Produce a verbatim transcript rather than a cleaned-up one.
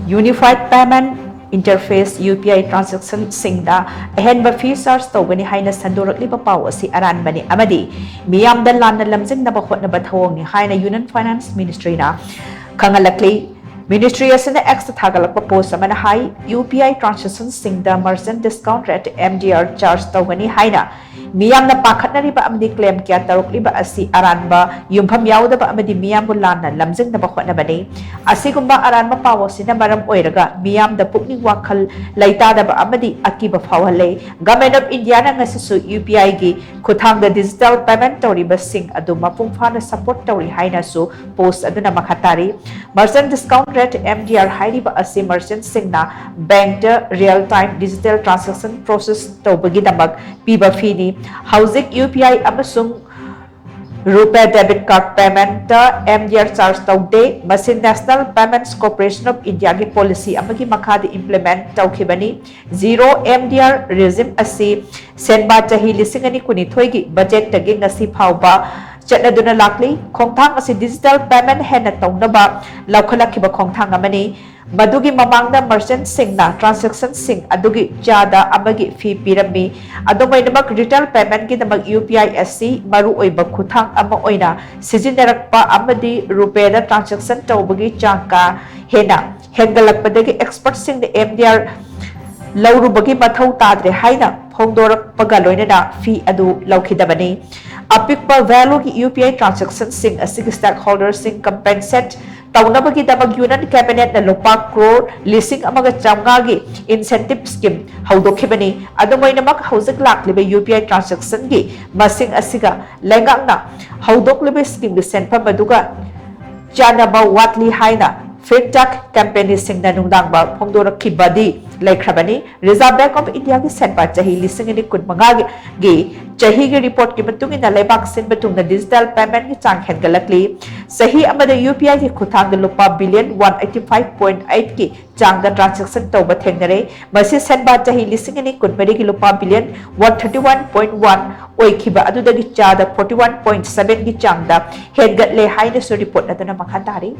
Unified Payment Interface, U P I, transactionꯁꯤꯡꯗ ꯑꯍꯦꯟꯕ fee charge ꯇꯧꯒꯅꯤ ꯍꯥꯏꯅ ꯁꯟꯗꯣꯔꯛꯂꯤꯕ ꯄꯥꯎ ꯑꯁꯤ ꯑꯔꯥꯟꯕꯅꯤ ꯑꯃꯗꯤ ꯃꯤꯌꯥꯝꯗ ꯂꯥꯟꯅ ꯂꯝꯖꯤꯡꯅꯕ ꯍꯣꯠꯅꯕ ꯊꯧꯑꯣꯡꯅꯤ ꯍꯥꯏꯅ Union Finance Ministryꯅ ꯈꯪꯍꯜꯂꯛꯂꯤ꯫ Ministry ꯑꯁꯤꯅ Xꯇ ꯊꯥꯒꯠꯂꯛꯄ post ꯑꯃꯅ ꯍꯥꯏ, U P I transactionꯁꯤꯡꯗ merchant discount rate, M D R, charge ꯇꯧꯒꯅꯤ ꯍꯥꯏꯅ ꯃꯤꯌꯥꯝꯅ ꯄꯥꯈꯠꯅꯔꯤꯕ ꯑꯃꯗꯤ claim ꯀꯌꯥ ꯇꯧꯔꯛꯂꯤꯕ ꯑꯁꯤ ꯑꯔꯥꯟꯕ, ꯌꯨꯝꯐꯝ ꯌꯥꯎꯗꯕ ꯑꯃꯗꯤ ꯃꯤꯌꯥꯝꯕꯨ ꯂꯥꯟꯅ ꯂꯝꯖꯤꯡꯅꯕ ꯍꯣꯠꯅꯕꯅꯤ꯫ ꯑꯁꯤꯒꯨꯝꯕ ꯑꯔꯥꯟꯕ ꯄꯥꯎ ꯑꯁꯤꯅ ꯃꯔꯝ ꯑꯣꯏꯔꯒ ꯃꯤꯌꯥꯝꯗ ꯄꯨꯛꯅꯤꯡ ꯋꯥꯈꯜ ꯂꯩꯇꯥꯗꯕ ꯑꯃꯗꯤ ꯑꯀꯤꯕ ꯐꯥꯎꯍꯜꯂꯦ꯫ Government of Indiaꯅ ꯉꯁꯤꯁꯨ U P Iꯒꯤ ꯈꯨꯠꯊꯥꯡꯗ digital payment ꯇꯧꯔꯤꯕꯁꯤꯡ ꯑꯗꯨ ꯃꯄꯨꯡ ꯐꯥꯅ support ꯇꯧꯔꯤ ꯍꯥꯏꯅꯁꯨ post ꯑꯗꯨꯅ ꯃꯈꯥ ꯇꯥꯔꯤ꯫ Merchant discount rate, M D R, ꯍꯥꯏꯔꯤꯕ ꯑꯁꯤ merchantꯁꯤꯡꯅ bankꯇ real time digital transaction process ꯇꯧꯕꯒꯤꯗꯃꯛ ꯄꯤꯕ feeꯅꯤ꯫ ꯍꯧꯖꯤꯛ U P I ꯑꯃꯁꯨꯡ RuPay debit card paymentꯇ M D R charge ꯇꯧꯗꯦ꯫ ꯃꯁꯤ National Payments Corporation of Indiaꯒꯤ policy ꯑꯃꯒꯤ ꯃꯈꯥꯗ implement ꯇꯧꯈꯤꯕꯅꯤ꯫ Zero M D R regime ꯑꯁꯤ ꯁꯦꯟꯕꯥ ꯆꯍꯤ ꯂꯤꯁꯤꯡ ꯑꯅꯤ ꯀꯨꯟꯅꯤꯊꯣꯏꯒꯤ budgetꯇꯒꯤ ꯉꯁꯤ ꯐꯥꯎꯕ ꯆꯠꯅꯗꯨꯅ ꯂꯥꯛꯂꯤ꯫ ꯈꯣꯡꯊꯥꯡ ꯑꯁꯤ digital payment ꯍꯦꯟꯅ ꯇꯧꯅꯕ ꯂꯧꯈꯠꯂꯛꯈꯤꯕ ꯈꯣꯡꯊꯥꯡ ꯑꯃꯅꯤ꯫ ꯃꯗꯨꯒꯤ ꯃꯃꯥꯡꯗ merchantꯁꯤꯡꯅ transactionꯁꯤꯡ ꯑꯗꯨꯒꯤ ꯆꯥꯗ ꯑꯃꯒꯤ fee ꯄꯤꯔꯝꯃꯤ꯫ ꯑꯗꯨꯝ ꯑꯣꯏꯅꯃꯛ, retail paymentꯒꯤꯗꯃꯛ U P I ꯑꯁꯤ ꯃꯔꯨꯑꯣꯏꯕ ꯈꯨꯠꯊꯥꯡ ꯑꯃ ꯑꯣꯏꯅ ꯁꯤꯖꯤꯟꯅꯔꯛꯄ ꯑꯃꯗꯤ RuPayꯗ transaction ꯇꯧꯕꯒꯤ ꯆꯥꯡ ꯀꯥ ꯍꯦꯟꯅ ꯍꯦꯟꯒꯠꯂꯛꯄꯗꯒꯤ expertꯁꯤꯡꯅ M D R ꯂꯧꯔꯨꯕꯒꯤ ꯃꯊꯧ ꯇꯥꯗ꯭ꯔꯦ ꯍꯥꯏꯅ ꯐꯣꯡꯗꯣꯔꯛꯄꯒ ꯂꯣꯏꯅꯅ fee ꯑꯗꯨ ꯂꯧꯈꯤꯗꯕꯅꯤ꯫ ꯑꯄꯤꯛꯄ valueꯒꯤ U P I transactionꯁꯤꯡ ꯑꯁꯤꯒꯤ stakeholderꯁꯤꯡ compensate ꯇꯧꯅꯕꯒꯤꯗꯃꯛ Union Cabinetꯅ ꯂꯨꯄꯥ ꯀ꯭ꯔꯣꯔ ꯂꯤꯁꯤꯡ ꯑꯃꯒ ꯆꯥꯝꯃꯉꯥꯒꯤ incentive scheme ꯍꯧꯗꯣꯛꯈꯤꯕꯅꯤ꯫ ꯑꯗꯨꯝ ꯑꯣꯏꯅꯃꯛ, ꯍꯧꯖꯤꯛ ꯂꯥꯛꯂꯤꯕ U P I transactionꯒꯤ ꯃꯁꯤꯡ ꯑꯁꯤꯒ ꯂꯩꯉꯥꯛꯅ ꯍꯧꯗꯣꯛꯂꯤꯕ schemeꯒꯤ ꯁꯦꯟꯐꯝ ꯑꯗꯨꯒ ꯆꯥꯟꯅꯕ ꯋꯥꯠꯂꯤ ꯍꯥꯏꯅ fintech companyꯁꯤꯡꯅ ꯅꯨꯡꯗꯥꯡꯕ ꯐꯣꯡꯗꯣꯔꯛꯈꯤꯕꯗꯤ ꯂꯩꯈ꯭ꯔꯕꯅꯤ꯫ Reserve Bank of Indiaꯒꯤ ꯁꯦꯟꯕꯥ ꯆꯍꯤ ꯂꯤꯁꯤꯡ ꯑꯅꯤ ꯀꯨꯟꯃꯉꯥꯒꯤ ꯆꯍꯤꯒꯤ reportꯀꯤ ꯃꯇꯨꯡ ꯏꯟꯅ, ꯂꯩꯕꯥꯛ ꯁꯤꯟꯕ ꯊꯨꯡꯅ digital paymentꯒꯤ ꯆꯥꯡ ꯍꯦꯟꯒꯠꯂꯛꯂꯤ꯫ ꯆꯍꯤ ꯑꯃꯗ U P Iꯒꯤ ꯈꯨꯠꯊꯥꯡꯗ ꯂꯨꯄꯥ billion one eighty five point eight ꯀꯤ ꯆꯥꯡꯗ transaction ꯇꯧꯕ ꯊꯦꯡꯅꯔꯦ꯫ ꯃꯁꯤ ꯁꯦꯟꯕꯥ ꯆꯍꯤ ꯂꯤꯁꯤꯡ ꯑꯅꯤ ꯀꯨꯟꯃꯔꯤꯒꯤ ꯂꯨꯄꯥ billion one thirty one point one ꯑꯣꯏꯈꯤꯕ ꯑꯗꯨꯗꯒꯤ ꯆꯥꯗ forty one point sevenꯒꯤ ꯆꯥꯡꯗ ꯍꯦꯟꯒꯠꯂꯦ ꯍꯥꯏꯅꯁꯨ report ꯑꯗꯨꯅ ꯃꯈꯥ ꯇꯥꯔꯤ꯫